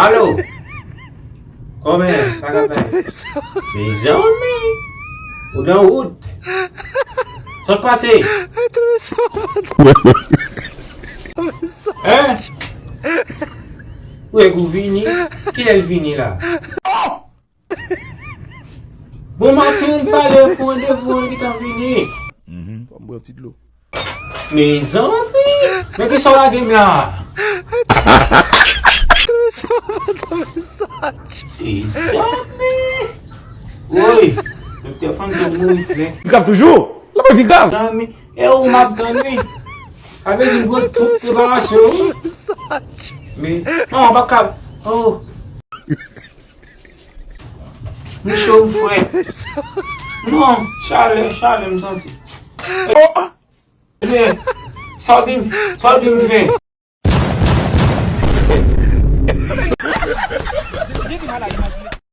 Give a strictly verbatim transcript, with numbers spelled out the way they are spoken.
Alo! Kòman sa k ap bay? Mezanmi! Ou nan wout? Sa k pase? Hein? Ou e gou vini? Kilè l vini la? Bon maten, nou pale pou randevou an ki t ap vini. Fò m bwè yon ti dlo. Mezanmi, men ki sa w lage m la? Mezanmi. Woy, doktè Fann sa mouri frè. Li grav toujou? L ap pi grav. Zanmi, e ou m ap tann wi. Sa vle di m pran tout preparasyon wi. Men, non, m pa kab. Oh. M cho m frèt. Non, chalè, chalè m santi. Men, sa w di m, sa w di m fè?